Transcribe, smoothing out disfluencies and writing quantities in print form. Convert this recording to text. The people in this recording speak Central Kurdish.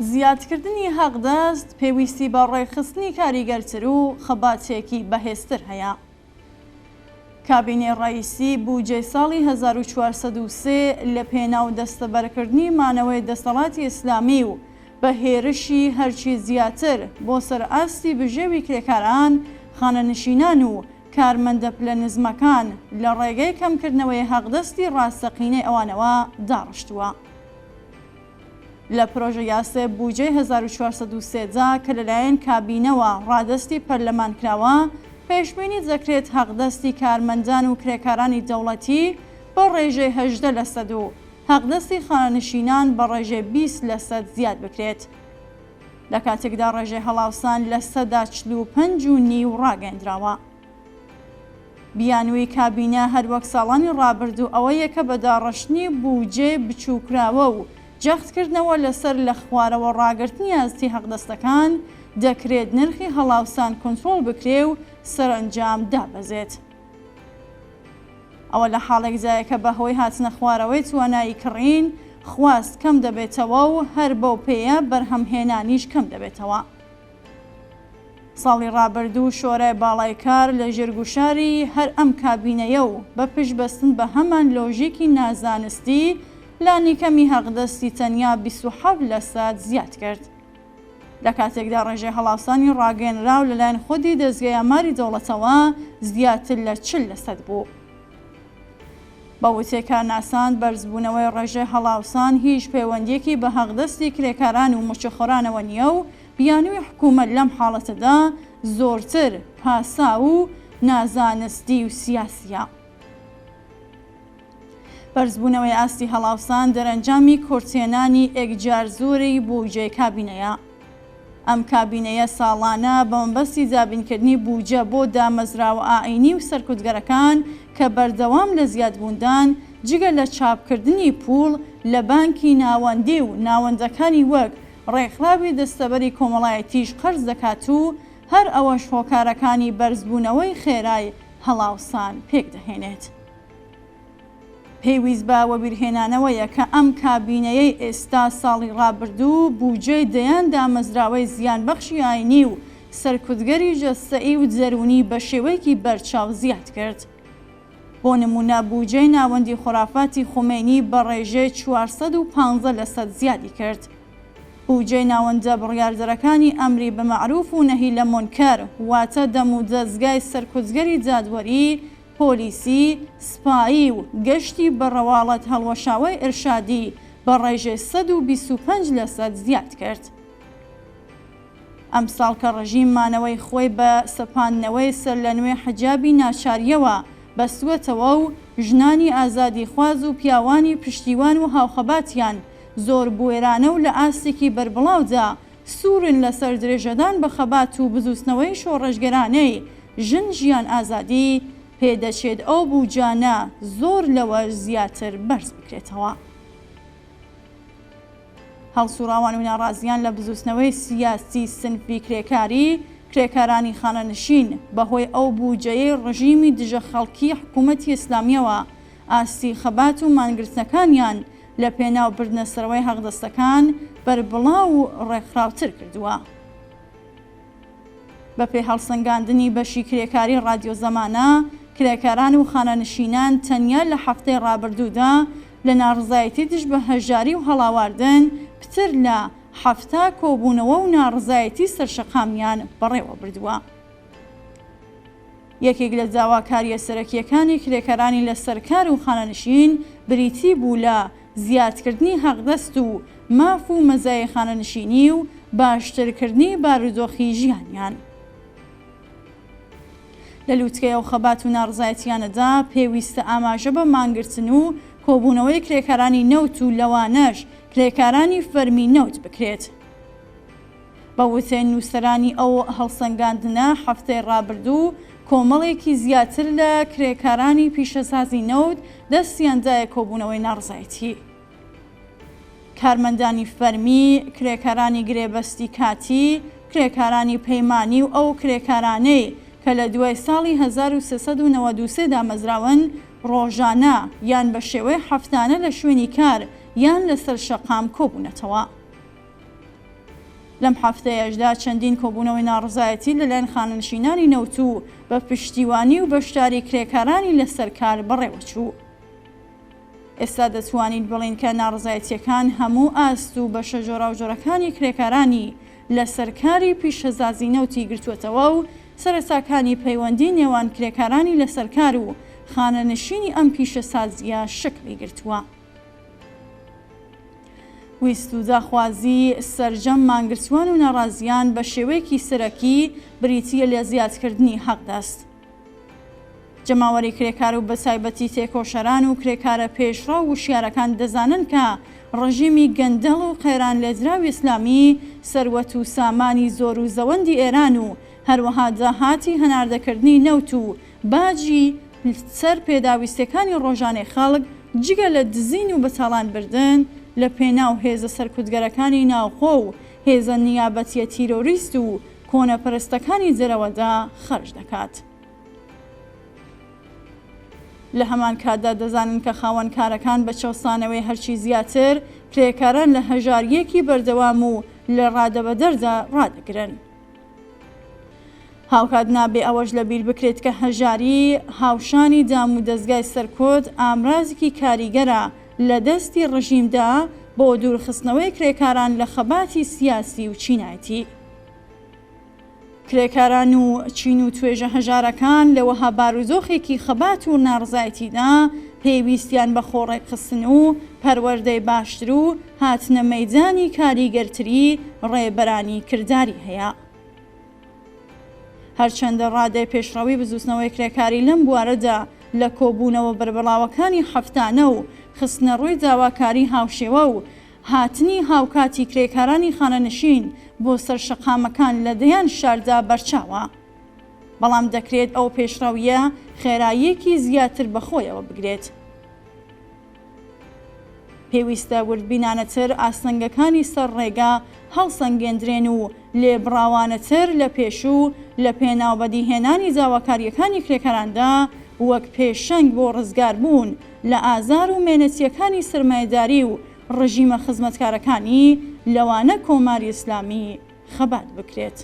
زیادکردنی حەقدەست پێویستی بە ڕێکخستنی کاریگەرتر و خەباتێکی بەهێزتر هەیە. کابینەی ڕەئیسی بوجەی ساڵی 1403 لە پێناو دەستەبەرکردنی مانەوەی دەسەڵاتی ئیسلامی و بە هێرشی هەرچی زیاتر بۆ سەر ئاستی بژێوی کرێکاران، خانەنشینان و کارمەندە پلە نزمەکان لە ڕێگەی کەمکردنەوەی حەقدەستی ڕاستەقینەی ئەوانەوە داڕشتووە. لە پرۆژە یاسای بوجەی 1403 دا کە لەلایەن کابینەوە ڕادەستی پەرلەمان کراوە، پێشبینی دەکرێت حەقدەستی کارمەندان و کرێکارانی دەوڵەتی بە ڕێژەی 18 لەسەد و حەقدەستی خانەنشینان بە ڕێژەی 20 لەسەد زیاد بکرێت. لە کاتێکدا ڕێژەی هەڵاوسان 45 و نیو ڕاگەیەندراوە. بیانووی کابینە هەروەک ساڵانی ڕابردوو ئەوەیە کە بە داڕشتنی بووجەی بچووکراوە و جەختکردنەوە لەسەر لە خوارەوە ڕاگرتنی ئاستی حەقدەستەکان، دەکرێت نرخی هەڵاوسان کۆنترۆڵ بکرێ و سەرەنجام دابەزێت. ئەوە لە حاڵێکدایە کە بە هۆی هاتنەخوارەوەی توانایی کڕین، خواست کەم دەبێتەوە و هەر بەو پێیە بەرهەمهێنانیش کەم دەبێتەوە. ساڵی ڕابردوو شۆرای باڵای کار لە ژێر گوشاری هەر ئەم کابینەیە و بە پشت بەستن بە هەمان لۆژیکی نازانستی لانیکەمی حەقدەستی تەنیا 27 لەسەد زیاد کرد. لە کاتێکدا ڕێژەی هەڵاوسانی ڕاگەیەنراو لەلایەن خودی دەزگای ئاماری دەوڵەتەوە زیاتر لە 40 لەسەد بوو. بە وتەی کارناسان، بەرزبوونەوەی ڕێژەی هەڵاوسان هیچ پەیوەندییەکی بە حەقدەستی کرێکاران و مووچەخۆرانەوە نییە و بیانووی حکوومەت لەم حاڵەتەدا زۆرتر پاساو و نازانستی و سیاسییە. بەرزبوونەوەی ئاستی هەڵاوسان دەرەنجامی کورتهێنانی ئێکجار زۆری بووجەی کابینەیە. ئەم کابینەیە ساڵانە بە مەبەستی دابینکردنی بووجە بۆ دامەزراوە ئائینی و سەرکوتگەرەکان کە بەردەوام لە زیادبووندان، جگە لە چاپکردنی پووڵ لە بانکی ناوەندی و ناوەندەکانی وەک ڕێکخراوی دەستەبەری کۆمەڵایەتیش قەرز دەکات و هەر ئەوەش هۆکارەکانی بەرزبوونەوەی خێرای هەڵاوسان پێکدەهێنێت. پێویست بە وەبیرهێنانەوەیە کە ئەم کابینەیەی ئێستا ساڵی ڕابردوو بوجەی دەیان دامەزراوەی زیانبەخشی ئاینی و سەرکوتگەری جەستەیی و دەروونی بە شێوەیەکی بەرچاو زیاد کرد. بۆ نموونە بوجەی ناوەندی خورافاتی خومەینی بە ڕێژەی 415 لەسەد زیادی کرد. بوجەی ناوەندە بڕیاردەرەکانی ئەمری بە مەعروف و نەهی لە مونکەر واتە دەمودەزگای سەرکوتگەری دادوەری، پۆلیسی، سپایی و گەشتی بە ڕەواڵەت هەڵوەشاوەی ئیرشادی بە ڕێژەی 125 لەسەد زیاد کرد. ئەمساڵ کە ڕژیم مانەوەی خۆی بە سەپاندنەوەی سەرلەنوێ حجابی ناچارییەوە بەستووەتەوە و ژنانی ئازادیخواز و پیاوانی پشتیوان و هاوخەباتیان زۆر بوێرانە و لە ئاستێکی بەربڵاودا سوورن لەسەر درێژەدان بە خەبات و بزووتنەوەی شۆڕشگێرانەی ژن ژیان ئازادی، پێدەچێت ئەو بووجانە زۆر لەوەش زیاتر بەرز بکرێتەوە. هەڵسوڕاوان و ناڕازیان لە بزووتنەوەی سیاسی سنفی کرێکاری، کرێکارانی خانەنشین، بەهۆی ئەو بووجەیەی ڕژیمی دژە خەڵکی حکوومەتی ئیسلامییەوە ئاستی خەبات و مانگرتنەکانیان لە پێناو بردنەسەرەوەی حەقدەستەکان بەربڵاو و ڕێکخراوتر کردووە. بەپێی هەڵسەنگاندنی بەشی کرێکاری ڕادیۆ زەمانە، کرێکاران و خانەنشینان تەنیا لە هەفتەی ڕابردوودا لە ناڕزایەتی دژ بە هەژاری و هەڵاواردن پتر لە 70 کۆبوونەوە و ناڕزایەتی سەرشەقامیان بەڕێوە بردووە. یەکێک لە داواکارییە سەرەکییەکانی کرێکارانی لەسەر کار و خانەنشین بریتی بوو لە زیادکردنی حەقدەست و ماف و مەزایای خانەنشینی و باشترکردنی بارودۆخی ژیانیان. لە لوتکەی ئەو خەبات و ناڕزایەتییانەدا پێویستە ئاماژە بە مانگرتن و کۆبوونەوەی کرێکارانی نەوت و لەوانەش کرێکارانی فەرمی نەوت بکرێت. بە وتەی نووسەرانی ئەو هەڵسەنگاندنە، هەفتەی ڕابردوو کۆمەڵێکی زیاتر لە کرێکارانی پیشەسازی نەوت دەستیان دایە کۆبوونەوەی ناڕزایەتی. کارمەندانی فەرمی، کرێکارانی گرێبەستی کاتی، کرێکارانی پەیمانی و ئەو کرێکارانەی کە لە دوای ساڵی 1393 دامەزراون، ڕۆژانە یان بە شێوەی هەفتانە لە شوێنی کار یان لەسەر شەقام کۆبوونەتەوە. لەم هەفتەیەشدا چەندین کۆبوونەوەی ناڕەزایەتی لەلایەن خانەنشینانی نەوت و بە پشتیوانی و بەشداری کرێکارانی لەسەر کار بەڕێوەچوو. ئێستا دەتوانین بڵێین کە ناڕەزایەتییەکان هەموو ئاست و بەشە جۆراوجۆرەکانی کرێکارانی لەسەر کاری پیشەسازی نەوتی گرتووەتەوە و سەرەتاکانی پەیوەندی نێوان کرێکارانی لەسەر کار و خانەنشینی ئەم پیشەسازییە شکڵی گرتووە. ویست و داخوازی سەرجەم مانگرتووان و ناڕازیان بە شێوەیەکی سەرەکی بریتییە لە زیادکردنی حەقدەست. جەماوەری کرێکار و بەتایبەتی تێکۆشەران و کرێکارە پێشڕەو و وشیارەکان دەزانن کە ڕژیمی گەندەڵ و قەیرانلێدراوی ئیسلامی سەروەت و سامانی زۆر و زەوەندی ئێران و هەروەها داهاتی هەناردەکردنی نەوت و باجی سەر پێداویستیەکانی ڕۆژانەی خەڵک جگە لە دزین و بەتاڵان بردن لە پێناو هێزە سەرکوتگەرەکانی ناوخۆ و هێزە نیابەتیە تیرۆریست و کۆنەپەرستەکانی دەرەوەدا خەرج دەکات. لە هەمان کاتدا دەزانن کە خاوەنکارەکان بە چەوسانەوەی هەرچی زیاتر کرێکاران لە هەژارییەکی بەردەوام و لە ڕادەبەدەردا ڕادەگرن. هاوکات نابێ ئەوەش لە بیر بکرێت کە هەژاری هاوشانی دام و دەزگای سەرکوت ئامرازێکی کاریگەرە لە دەستی ڕژیمدا بۆ دوورخستنەوەی کرێکاران لە خەباتی سیاسی و چینایەتی. کرێکاران و چین و توێژە هەژارەکان لە وەها بارودۆخێکی خەبات و ناڕزایەتیدا پێویستیان بە خۆڕێکخستن و پەروەردەی باشتر و هاتنە مەیدانی کاریگەرتری ڕێبەرانی کرداری هەیە. هەرچەندە ڕادەی پێشڕەوی بزووتنەوەی کرێکاری لەم بوارەدا لە کۆبوونەوە بەربڵاوەکانی هەفتانە و خستنەڕووی داواکاری هاوشێوە و هاتنی هاوکاتی کرێکارانی خانەنشین بۆ سەر شەقامەکان لە دەیان شاردا بەرچاوە. بەڵام دەکرێت ئەو پێشڕەوییە خێراییەکی زیاتر بەخۆیەوە بگرێت. پێویستە وردبینانەتر ئاستەنگەکانی سەر ڕێگا هەڵسەنگێندرێن و لێبڕاوانەتر لە پێشوو لە پێناو بەدیهێنانی داواکارییەکانی کرێکاراندا وەک پێشەنگ بۆ ڕزگاربوون لە ئازار و مێنەتییەکانی سەرمایەداری و ڕژیمە خزمەتکارەکانی، لەوانە کۆماری ئیسلامی، خەبات بکرێت.